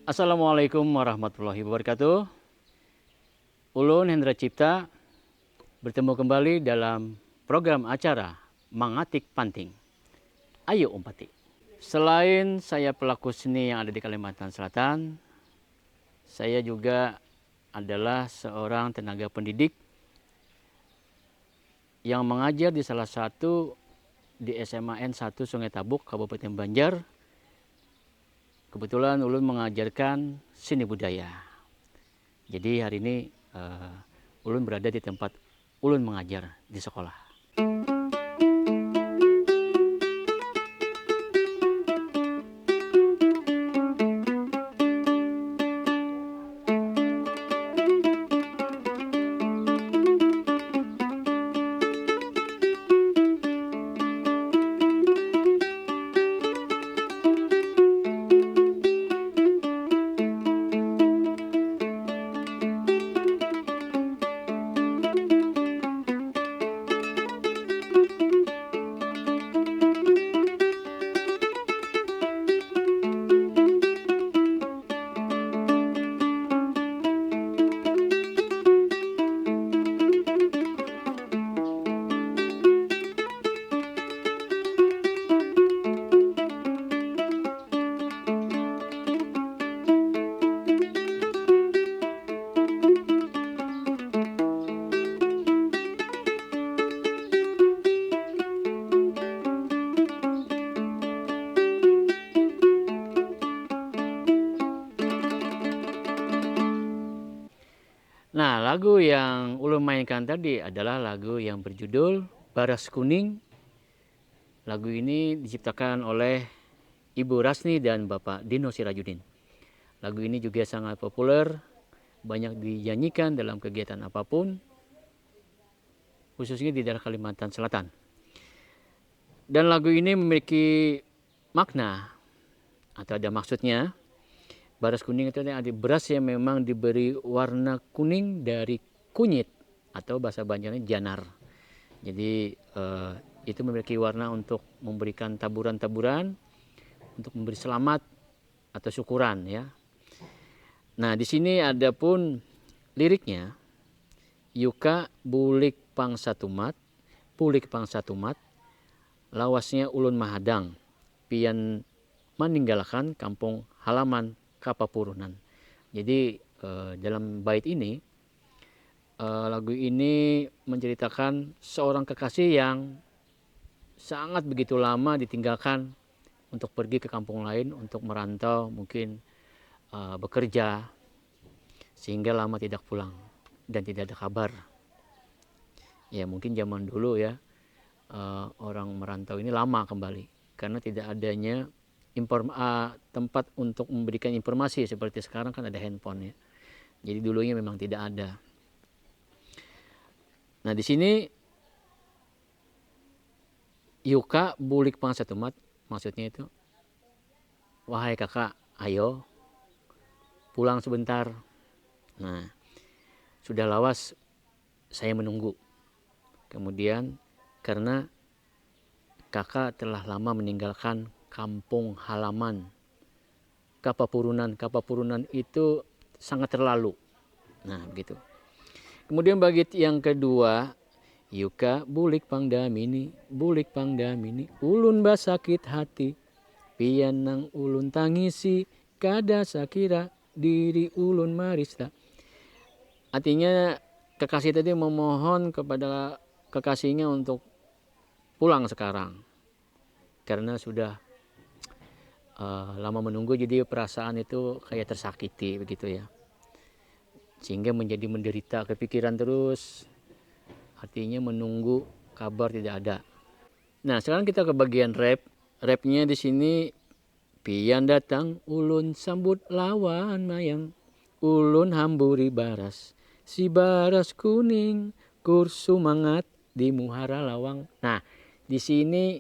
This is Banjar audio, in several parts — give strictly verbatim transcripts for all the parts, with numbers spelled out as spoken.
Assalamualaikum warahmatullahi wabarakatuh. Ulun Hendra Cipta bertemu kembali dalam program acara Mangatik Panting. Ayo umpati. Selain saya pelaku seni yang ada di Kalimantan Selatan, saya juga adalah seorang tenaga pendidik yang mengajar di salah satu di S M A N satu Sungai Tabuk, Kabupaten Banjar. Kebetulan ulun mengajarkan seni budaya. Jadi hari ini uh, ulun berada di tempat ulun mengajar di sekolah. Nah, lagu yang ulun mainkan tadi adalah lagu yang berjudul Baras Kuning. Lagu ini diciptakan oleh Ibu Rasni dan Bapak Dino Sirajudin. Lagu ini juga sangat populer, banyak dinyanyikan dalam kegiatan apapun, khususnya di daerah Kalimantan Selatan. Dan lagu ini memiliki makna atau ada maksudnya. Baras kuning itu ada beras yang memang diberi warna kuning dari kunyit atau bahasa Banjarnya janar. Jadi eh, itu memiliki warna untuk memberikan taburan-taburan, untuk memberi selamat atau syukuran ya. Nah, di sini ada pun liriknya, Yuka bulik pang satumat, bulik pang satumat, lawasnya ulun mahadang, pian maninggalakan kampung halaman kapapurunan. Jadi eh, dalam bait ini eh, lagu ini menceritakan seorang kekasih yang sangat begitu lama ditinggalkan untuk pergi ke kampung lain untuk merantau, mungkin uh, bekerja, sehingga lama tidak pulang dan tidak ada kabar. Ya mungkin zaman dulu ya uh, orang merantau ini lama kembali karena tidak adanya inform uh, tempat untuk memberikan informasi seperti sekarang kan ada handphone ya. Jadi dulunya memang tidak ada. Nah di sini Yuka bulik pang satumat, maksudnya itu, wahai kakak, ayo pulang sebentar. Nah, sudah lawas saya menunggu. Kemudian karena kakak telah lama meninggalkan kampung halaman, kapapurunan, kapapurunan itu sangat terlalu. Nah, begitu. Kemudian bagi yang kedua, Yuka bulik pang damini, bulik pang damini, ulun basakit hati. Pian nang ulun tangisi, kada sakira diri ulun marista. Artinya kekasih tadi memohon kepada kekasihnya untuk pulang sekarang karena sudah uh, lama menunggu jadi perasaan itu kayak tersakiti begitu ya, sehingga menjadi menderita, kepikiran terus, artinya menunggu kabar tidak ada. Nah sekarang kita ke bagian rap. Rapnya di sini, pian datang ulun sambut lawan mayang, ulun hamburi baras, si baras kuning, kur sumangat di muhara lawang. Nah di sini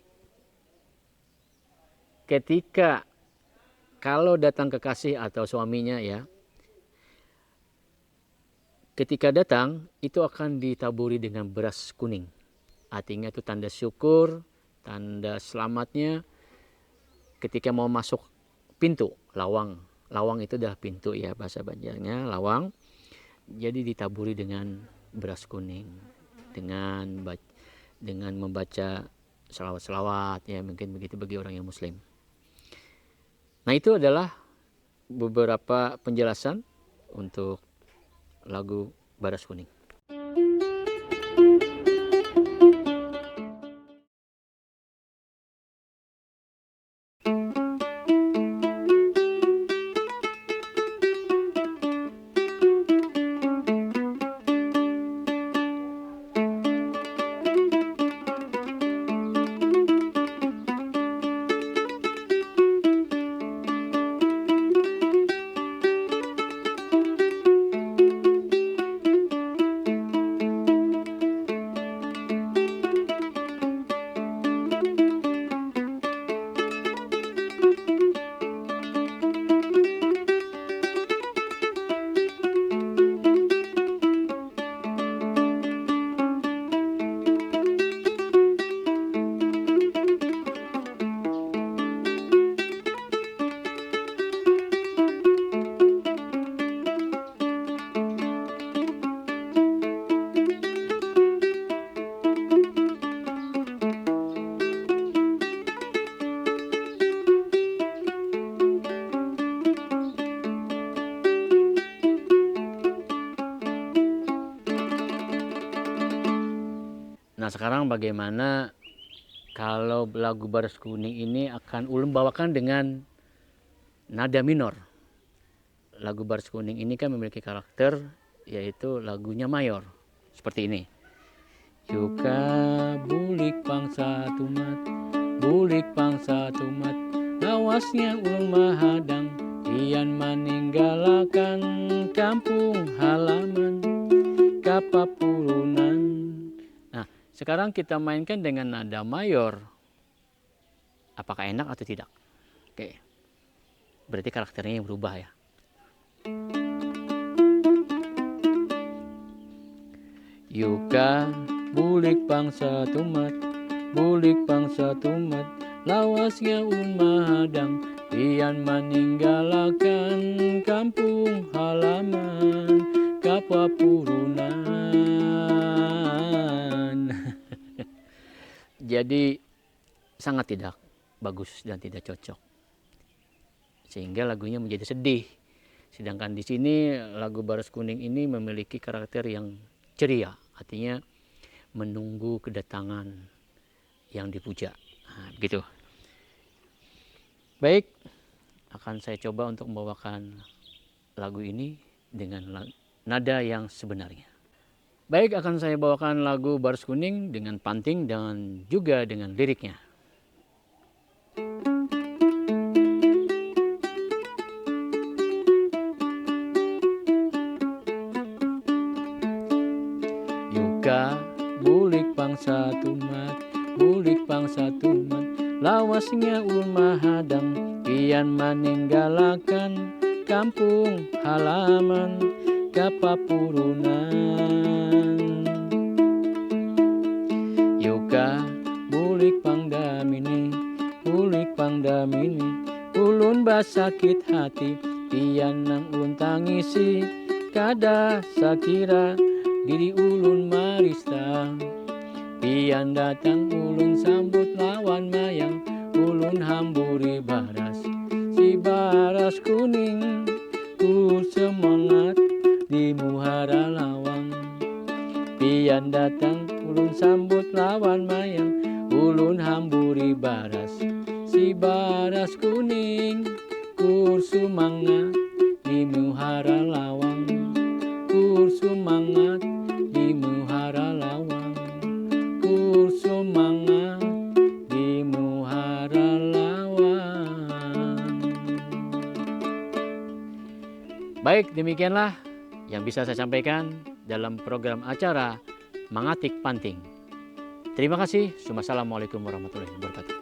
ketika kalau datang kekasih atau suaminya ya, ketika datang itu akan ditaburi dengan beras kuning. Artinya itu tanda syukur, tanda selamatnya ketika mau masuk pintu lawang. Lawang itu adalah pintu ya, bahasa Banjarnya lawang. Jadi ditaburi dengan beras kuning, dengan bac- dengan membaca selawat-selawat ya, mungkin begitu bagi orang yang muslim. Nah, itu adalah beberapa penjelasan untuk lagu Baras Kuning. Nah, sekarang bagaimana kalau lagu Baras Kuning ini akan ulun bawakan dengan nada minor? Lagu Baras Kuning ini kan memiliki karakter, yaitu lagunya mayor. Seperti ini. Yuka bulik pang satumat, bulik pang satumat, lawasnya ulun mahadang, pian maninggalakan kampung halaman, kapapurunan. Nah, sekarang kita mainkan dengan nada mayor. Apakah enak atau tidak? Oke. Berarti karakternya yang berubah ya. Yuka bulik pang satumat, bulik pang satumat, lawasnya ulun mahadang, pian maninggalakan kampung halaman, kapapurunan. Jadi sangat tidak bagus dan tidak cocok. Sehingga lagunya menjadi sedih. Sedangkan di sini lagu Baras Kuning ini memiliki karakter yang ceria, artinya menunggu kedatangan yang dipuja. Nah, begitu. Baik, akan saya coba untuk membawakan lagu ini dengan la- nada yang sebenarnya. Baik, akan saya bawakan lagu Baras Kuning dengan panting dan juga dengan liriknya. Yuka bulik pang satumat, bulik pang satumat, lawasnya ulun mahadang, pian maninggalakan kampung halaman, kapapurunan. Yuka bulik pang damini, bulik pang damini, ulun basakit hati, pian nang ulun tangisi, kada sakira diri ulun marista. Pian datang ulun sambut lawan mayang, ulun hamburi baras, si baras kuning, ku semangat di muhara lawang. Pian datang ulun sambut lawan mayang, ulun hamburi baras, si baras kuning, kur sumangat di muhara lawang, kur sumangat di muhara lawang, kur sumangat di muhara lawang. Baik, demikianlah yang bisa saya sampaikan dalam program acara Mangatik Panting. Terima kasih. Wassalamualaikum warahmatullahi wabarakatuh.